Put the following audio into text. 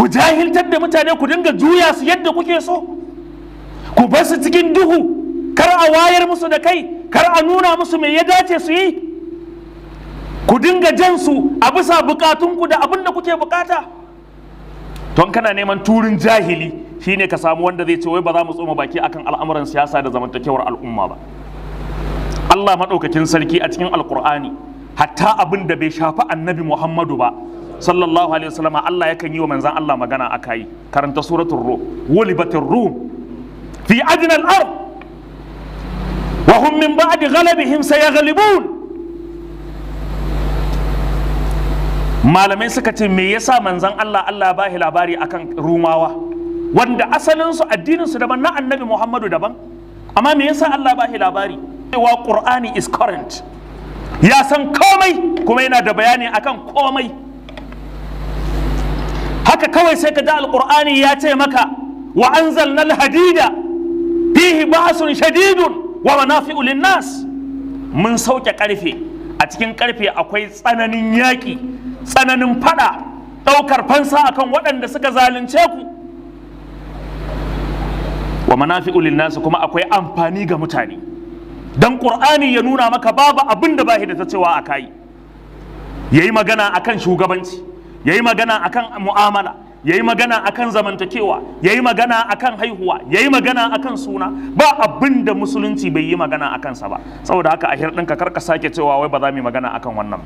Ku jahiltar da mutane, ku dinga juya su yadda kuke so, ku bar su cikin duhu, kar a wayar musu da kai, kar a nuna musu me ya dace su yi, ku dinga jan su a bisa bukatunku da abin da kuke bukata. Don kana neman turin jahili shine ka samu wanda zai ce wai ba za mu tsoma baki akan al'amuran siyasa da zamantakewar al'umma ba. Allah maɗaukakin sarki a cikin Alƙur'ani, hatta abin da bai shafi Annabi Muhammadu ba sallallahu alaihi wasallam, Allah yakan yi wa manzan Allah magana aka yi. Karanta Suratul Rum: "Ghulibatir Rum fi adna al-ard wa hum min ba'di ghalabihim sayaghlibun." Malamai suka ce, me yasa manzan Allah, Allah ba shi labari akan Rumawa, wanda asalin su addinin su daban, na Annabi Muhammadu daban, amma me yasa Allah ba shi labari? Cewa Qur'ani is current, ya san komai kuma yana da bayani akan komai. Haka kawai sai ka ji Alqur'ani ya ce maka: "Wa anzalna al-hadida fihi ba'sun shadidun wa manafi'u lin-nas." Mun sauke karfe, a cikin karfe akwai tsananin yaƙi, tsananin fada, ɗaukar fansa akan waɗanda suka zalunce ku, wa manafi'u lin-nas, kuma akwai amfani ga mutane. Dan Qur'ani ya nuna maka babu abin da bashi da ta cewa a kai. Yayi magana akan shugabanci, yayi magana akan mu'amala, yayi magana akan zamantakewa, yayi magana akan haihuwa, yayi magana akan suna. Ba abin da Musulunci bai yi magana akan sa ba. Saboda haka a hirɗinka, kar ka sake cewa wai ba za mu yi magana akan wannan.